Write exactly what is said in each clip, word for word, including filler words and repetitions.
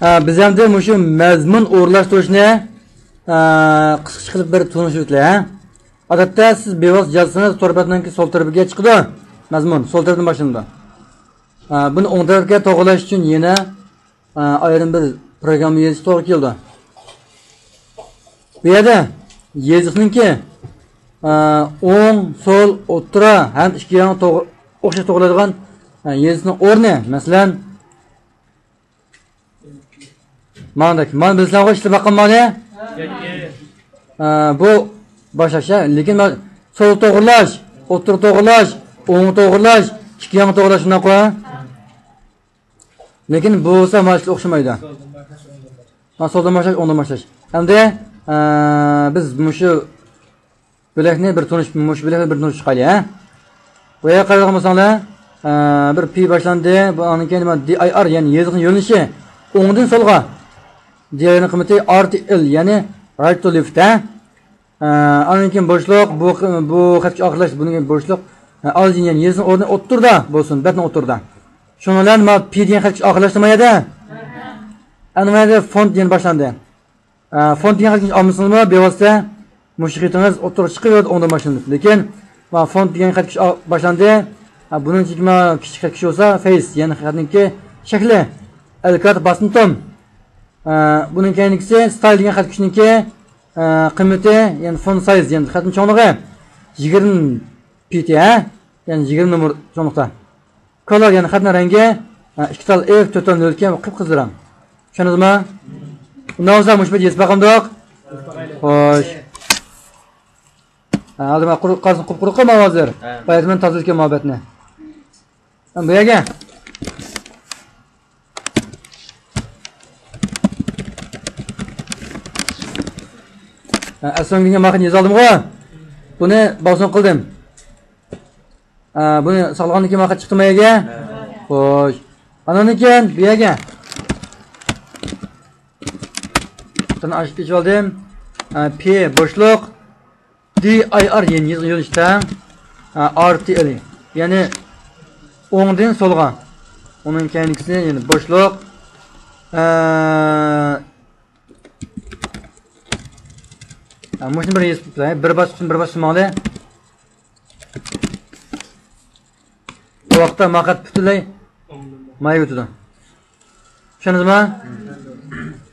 ھە، بىز ئەمدى مۇشۇ مەزمۇن ئورۇنلاشتۇرۇشنى، ھە، قىسقىچە قىلىپ بىر تونۇشۇپ ئۆتەيلى، ھە. ئادەتتە سىز بىۋاسىتە يازسىڭىز، تور بەتنىڭكى سول تەرىپىگە چىقىدۇ مەزمۇن، سول تەرەپتىن باشلىنىدۇ. ھە، بۇنى ئوڭ تەرەپكە توغرىلاش ئۈچۈن يەنە، ھە، ئايرىم بىر پروگرامما يېزىش توغرا كېلىدۇ. بۇ يەردە يېزىقنىڭكى، ھە، ئوڭ، سول، ئوتتۇرا ھەم ئىككى يانغا توغرا، ئوخشاش توغرىلايدىغان، ھە، يېزىقنىڭ ئورنى، مەسىلەن، ماندەك. مانا بىلسەڭغۇ ئىشلەپ باققان مانى. ھە، بۇ باشقىچە. لېكىن مەن سول توغرىلاش، ئوتتۇرا توغرىلاش، ئوڭ توغرىلاش، ئىككى يان توغرىلاش شۇنداققۇ. لېكىن بۇ بولسا مانا ئىشلەپ ئوخشىمايدۇ. مانا سولدىن باشلاش، ئوڭدىن باشلاش. ئەمدى، ئە، بىز مۇشۇ بۆلەكنى بىر تونۇش، مۇشۇ بۆلەكنى بىر تونۇشۇپ چىقايلى، ھە؟ بۇ يەرگە قارايدىغان بولساڭلار، ئە، بىر پى باشلاندى. بۇ ئاندىن كېيىن نېمە؟ دى ئاي ئار، يەنى يېزىقنىڭ يۆنىلىشى ئوڭدىن سولغا. دى ئاي ئارنىڭ قىممىتى ئار تى ئېل، يەنى رايت تو لېفت، ھە؟ ئە، ئاندىن كېيىن بوشلۇق، بۇ، بۇ خەتكە ئاخىرلاش، بۇنىڭ كېيىن بوشلۇق. ئە، ئالدىن يەنى يېزىقنىڭ ئورنى ئوتتۇرىدا بولسۇن، بەتنىڭ ئوتتۇرىدا. شۇنىڭ بىلەن مانا پى دېگەن خەتكە ئاخىرلاشتى ما يەردە. ئەنە ما يەردە فونت دېگەن باشلاندى. ئە، فونت دېگەن خەتكە ئالمىسىڭىزمۇ بىۋاسىتە مۇشۇ خېتىڭىز ئوتتۇرىغا چىقىۋېرىدۇ، ئوڭدىن باشلىنىدۇ. لېكىن ما فونت دېگەن خەتكە ئا-، باشلاندى. ھە، بۇنىڭ ئىچىدىكى ما كىچىك خەتكە ئولسا فېيس، يەنى خەتنىڭكى شەكلى. ئەل كاتىپ باسما توم. ھە، بۇنىڭ كەينىدىكىسى ستايل دېگەن خەتكىچىنىڭكى، ھە، قىممىتى، يەنى فونت سايز، يەنى خەتنىڭ چوڭلۇقى يىگىرمە پى تى، ھە؟ يەنى يىگىرمە نومۇر چوڭلۇقتا. كولور، يەنى خەتنىڭ رەڭگى، ھە، ئىككى تال ئېف، تۆت تال نۆل ئىكەن، قىپقىزىل رەڭ. چۈشەندىڭىزمۇ؟ ئۇنداق بولسا مۇشۇ پېتى يېزىپ باقامدۇق؟ خوش. ھە، ھازىر مانا قۇرۇق قالسۇن، قۇپقۇرۇق قىلما ھازىر. ھە. باياتىمەن تازا ئۆتكەن مۇھەببەتنى. ھە، بۇ يەرگە. ھە، ئەسلىڭگە ماخىنى يېزىۋالدىمغۇ؟ بۇنى باغسۇن قىلدىم. ئە، بۇنى ساقلىغاندىن كېيىن ۋاقىت چىقتىمۇ يەرگە؟ خوش. ئاندىن كېيىن بۇ يەرگە. بۇنى ئاچ-، ئېچىۋالدىم. ئە، پى بوشلۇق. دى ئاي ئار، يەنى يېزىق يۆنىلىشى تەڭ. ئە، ئار تى ئېل. يەنى ئوڭدىن سولغا. ئۇنىڭ كەينىكىسى يەنى بوشلۇق. ئە، ھە، مۇشۇنى بىر يېزىپ، بىر باسقۇچنى بىر باسسا ماڭدى. بۇ ۋاقىتتا ماقات پۈتۈنلەي مايا ئۆتىدۇ. چۈشەندىڭىزمۇ؟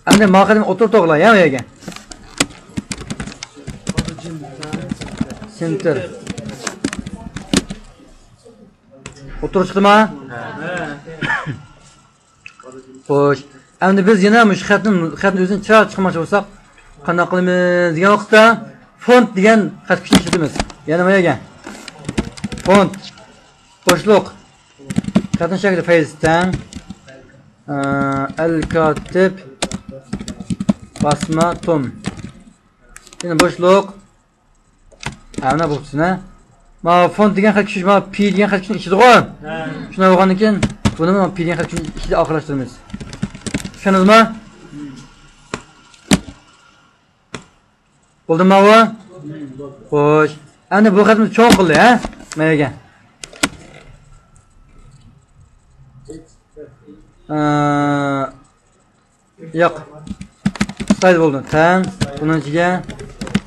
ئەمدى ماقاتنى ئوتتۇرا توغرىلاي، يا، يەرگە. سېنتىر. ئوتتۇرا چىقتىما؟ خوش. ئەمدى بىز يەنە مۇشۇ خەتنى، خەتنى ئۆزىنى چىرايلىق چىقارماقچى بولساق، قانداق قىلىمىز دېگەن ۋاقىتتا، فونت دېگەن خەتكىچنى ئىشلىتىمىز. يەنە ما يەرگە. فونت. بوشلۇق. خەتنىڭ شەكلى فېيس تەڭ. ئە، ئەل كاتىپ. باسما توم. يەنە بوشلۇق. ھە، مانا بوپتۇ، ھە. مانا فونت دېگەن خەتكىچ، مانا پى دېگەن خەتكىچنىڭ ئىچىدىغۇ. ھە. شۇنداق بولغاندىن كېيىن بۇنىمۇ پى دېگەن خەتكىچنىڭ ئىچىدە ئاخىرلاشتۇرىمىز. چۈشەندىڭىزمۇ؟ بولدىمۇ بۇ؟ خوش. ئەمدى بۇ خەتنى چوڭ قىلدى، ھە؟ مەيگە. ئە، ياق. سايز بولدى. تەڭ. بۇنىڭ ئىچىگە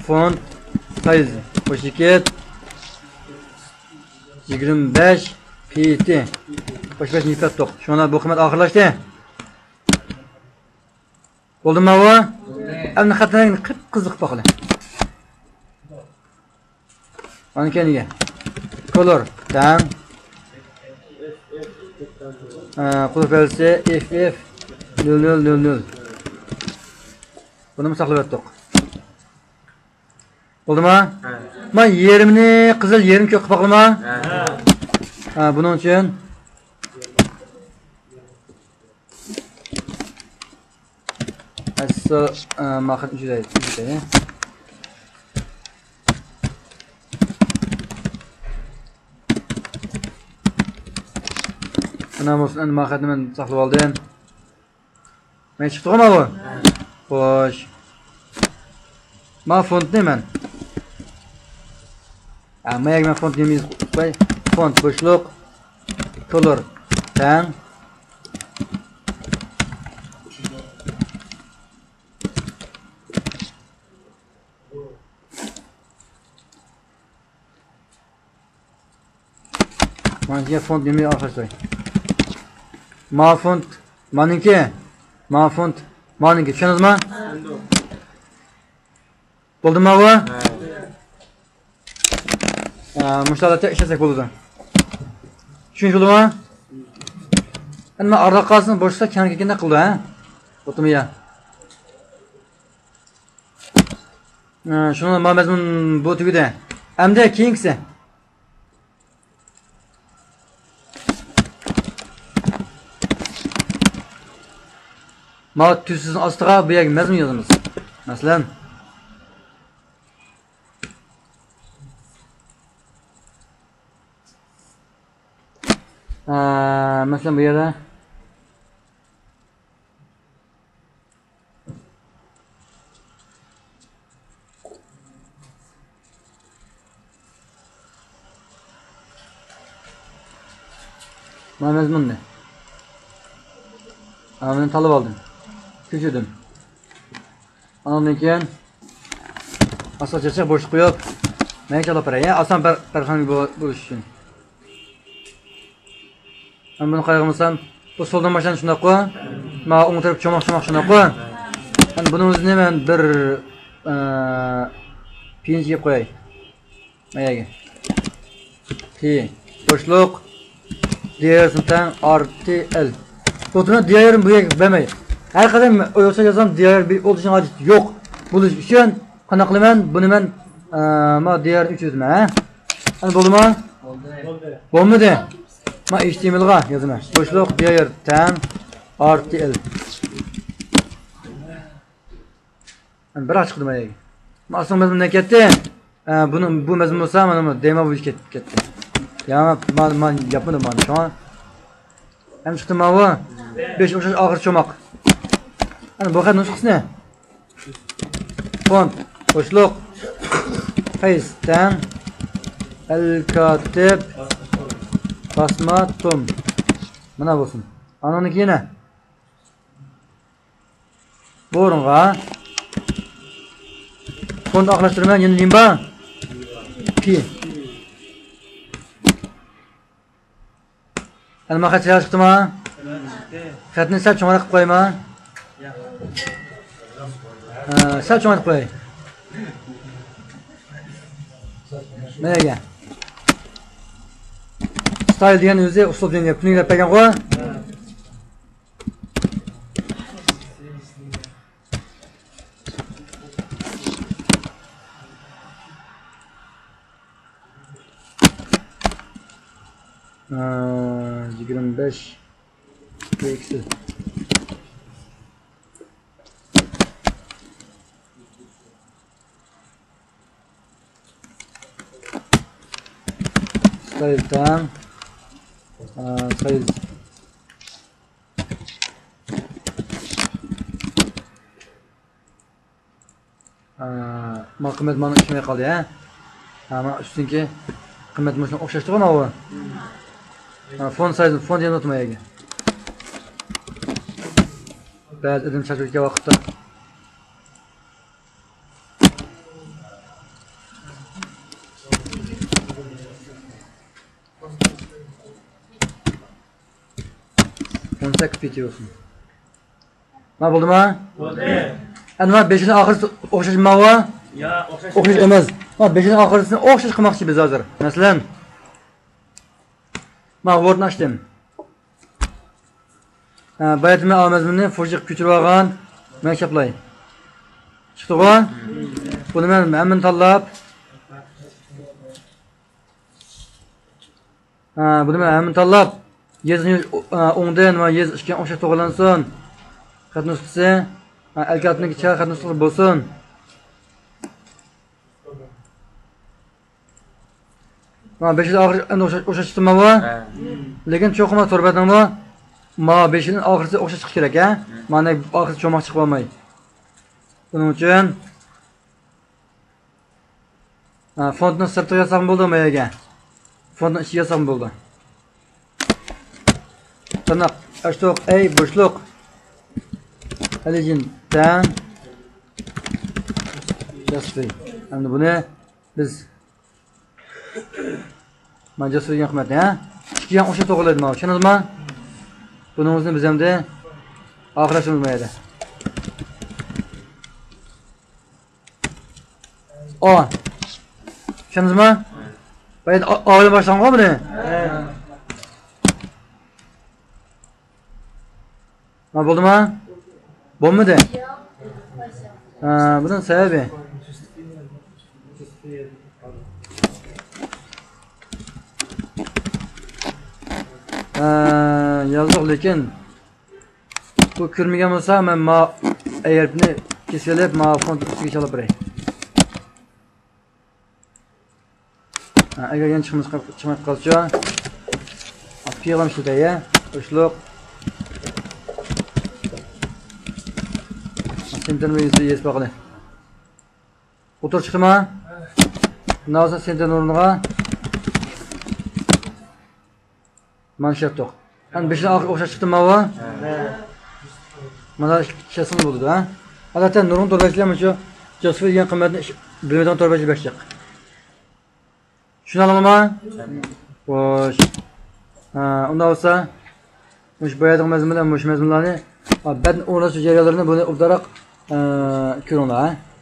فونت سايز. بۇ شىركەت يىگىرمە بەش پى تى. بەش بەش نېمە قىلاتتۇق؟ شۇڭا بۇ قىممەت ئاخىرلاشتى. بولدىمۇ بۇ؟ ئەمدى خەتنىڭ رەڭگىنى قىپقىزىل قىلىپ باقىلى. ئاندىن كېيىن نېگە؟ كولور تەڭ. ئە، قۇلۇپ بەلگىسى ئېف ئېف نۆل نۆل نۆل نۆل. بۇنىمۇ ساقلاپ ئۆتتۇق. بولدىما؟ ھە. ما يېرىمىنى قىزىل، يېرىم كۆك قىلىپ باقىلىما؟ ھە. ھە، بۇنىڭ ئۈچۈن. ئەسسا، ئە، ماخەت ئۈچ يۈز ئەللىك. مانا بولسۇن، ئەمدى ماخەتنى مەن ساقلىۋالدىم. مەن چىقتىغۇ ما بۇ؟ خوش. ما فونتنى مەن. ھە، ما يەرگە مەن فونت نېمە يېزىپ قوياي؟ فونت بوشلۇق. كولور تەڭ. مانىڭكى فونت نېمە ئاخىرسى؟ ما فونت، مانىڭكى، ما فونت، مانىڭكى. چۈشەندىڭىزمۇ؟ بولدىمۇ بۇ؟ ھە. مۇشۇ ھالەتتە ئىشلەتسەك بولىدۇ. چۈشىنىشىلدىمۇ؟ ئەمما ئارىلاپ قالسىمۇ بوشىسا كەڭ كەتكەندەك قىلىدۇ، ھە؟ ئوتۇمىيا. ھە، شۇنىڭ ما مەزمۇن بۇ تۈگىدى. ئەمدى كېيىنكىسى. ما تۈزسىزنىڭ ئاستىغا بۇ يەرگە مەزمۇن يازىمىز. مەسىلەن، ئە، مەسىلەن، بۇ يەردە مانا مەزمۇننى. مانا مەن تاللاپ ئالدىم. كۆچۈردۈم. ئاندىن كېيىن ئاستا چەچەك بوشلۇق قويۇپ، مەن چالاپ بېرەي. يەنى ئاسان بىر، بىر خىل بولۇش ئۈچۈن. مەن بۇنى قايغۇرمىسام، بۇ سولدىن باشلانغان شۇنداققۇ؟ ما ئوڭ تەرەپ چوماق، چوماق شۇنداققۇ؟ مەن بۇنىڭ ئۆزىنى مەن بىر، ئە، پىنچ يېپ قوياي. ما يەرگە. پى. بوشلۇق. دىيارسىنى تەڭ ئارتى ئېل. دوختۇرنىڭ دىيارىنى بۇ يەرگە بەرمەي. ھەر قېتىم ئويۇقچە يازسام دىيار بىر ئولتۇرۇشنىڭ ھاجىتى يوق. بولۇش ئۈچۈن قانداق قىلىمەن؟ بۇنى مەن، ئە، ما دىيارنى ئۆچۈرىمەن، ھە؟ ئەنە بولدىمۇ؟ بولدى. بولمىدى. ما ئېچ تى ئېم ئېلغا يازىمەن. بوشلۇق دىيار تەڭ ئارتى ئېل. ئەنە بىراق چىقتى ما يەرگە. ما ئاستىڭ مەزمۇن نەگە كەتتى؟ ئە، بۇنىڭ، بۇ مەزمۇن بولسا، مانا بۇ دېمو بويىچە كەت-، كەتتى. يا، ما، ما ياپمىدىم مانا، شۇڭا. ھەم چىقتى ماۋۇ. بەش ئوخشاش ئاخىرى چوماق. ئەنە بۇ خەت نۇسخىسىنى. فونت، بوشلۇق، فەيس تەڭ، ئەل كاتىپ، باسما، توم. مانا بولسۇن. ئانىڭدىن كېيىن. بۇ ئورۇنغا فونت ئاخىرلاشتۇرىمەن، يەنە نېمە بار؟ پى. ئەمما خەت چىرايلىق چىقتىما؟ خەتنى سەل چوڭراق قىلىپ قويايما؟ ھە، سەل چوڭراق قىلىپ قوياي. مەيلى. ستايل دېگەن ئۆزى ئۇسلۇب دېگەن گەپ. پۈتۈن گەپ بەرگەنغۇ؟ ئە، يىگىرمە بەش پىكسېل. ستايل تەڭ، ئە، سايز. ئە، ما قىممەت مانا ئىشلىمەي قالدى، ھە؟ ھە، ما ئۈستۈنكى قىممەت مۇشۇنىڭغا ئوخشاشتىغۇ ماۋۇ. ھە، فونت سايزىنى، فونت يەنە ئۇنتۇماي يەرگە. بەزى ئادەم چاچ ئۆتكەن ۋاقىتتا. ئون سەككىز پىتى بولسۇن. ما بولدىما؟ بولدى. ئەمدى ما بەشىنىڭ ئاخىرىسى ئوخشاشمۇ ماۋۇ؟ يا، ئوخشاش. ئوخشاش ئەمەس. ما بەشىنىڭ ئاخىرىسىنى ئوخشاش قىلماقچى بىز ھازىر. مەسىلەن، ما ۋوردنى ئاچتىم. ھە، باياتىن مەن ئا مەزمۇننى فوشىغا كۆچۈرۈپ ئالغان. مەن چاپلاي. چىقتىغۇ؟ بۇنى مەن ھەممىنى تاللاپ. ھە، بۇنى مەن ھەممىنى تاللاپ، يېزىنى، ئە، ئوڭدىن ۋە يېزا ئىككى ئوخشاش توغرىلانسۇن. خەت نۇسخىسى، ئە، ئەلكاتنىڭكى چىرايلىق خەت نۇسخىسى بولسۇن. مانا بەشىنچى ئاخىرى ئەمدى ئوخشاش، ئوخشاش چىقتىمۇ بۇ؟ ھە. لېكىن چوقۇم تور بەتنىڭمۇ ما بەشىنىڭ ئاخىرىسى ئوخشاش چىقىشى كېرەك، ھە؟ مانا ئاخىرىسى چوماق چىقىپ بولماي. بۇنىڭ ئۈچۈن ھە، فونتنى سىرتىغا يازساقمۇ بولىدۇ، ما يەرگە. فونتنى ئىچىگە يازساقمۇ بولىدۇ. تىرناق ئاچتۇق، ئەي، بوشلۇق. ئەلىجىن تەڭ. جاسپى. ئەمدى بۇنى بىز، مانا جاسپى دېگەن قىممەتنى، ھە؟ يەنە ئوخشاش توغرىلايدۇ ماۋۇ. چۈشەندىڭىزمۇ؟ بۇنىڭ ئۆزىنى بىز ئەمدى ئاخىرلاشتۇرىمىز بۇ يەردە. ئا. چۈشەندىڭىزمۇ؟ بۇ يەردە ئا، ئا بىلەن باشلانغان بۇنى. ھە، بولدىما؟ بولمىدى. ھە، بۇنىڭ سەۋەبى. ھە، يازدۇق، لېكىن بۇ كۆرمىگەن بولسا، مەن ما ئەيەرپنى كېسىۋېلىپ، ما فونت ئۈستىگە چالاپ بېرەي. ھە، ئەگەر يەنە چىقماس، چىقماي قالسىچۇ؟ پىغلام ئىشلىتەي، يە؟ بوشلۇق. سېنتېرنى يېزىپ باقىلى. ئوتتۇرا چىقتىما؟ مۇنداق بولسا سېنتېرنىڭ ئورنىغا مانا شۇ ياتتۇق. ئەمدى بېشىدىن ئاخىرى ئوخشاش چىقتىمۇ ماۋۇ؟ مانا ئىشلەتسىڭىز بولىدۇ، ھە؟ ئادەتتە نۇرغۇن تور بەتچىلەر مۇشۇ جاسفىر دېگەن قىممەتنى ئىش-، بىلمەيدىغان تور بەتچىلەر بەشلىق. چۈشىنەلەڭلارمۇ؟ خوش. ھە، ئۇنداق بولسا، مۇشۇ باياتقى مەزمۇن بىلەن مۇشۇ مەزمۇنلارنى، ئا، بەتنى ئورۇنلاشتۇرۇش جەريانلىرىنى بۇنى ئوبدانراق، ئە، كۆرۈڭلار، ھە؟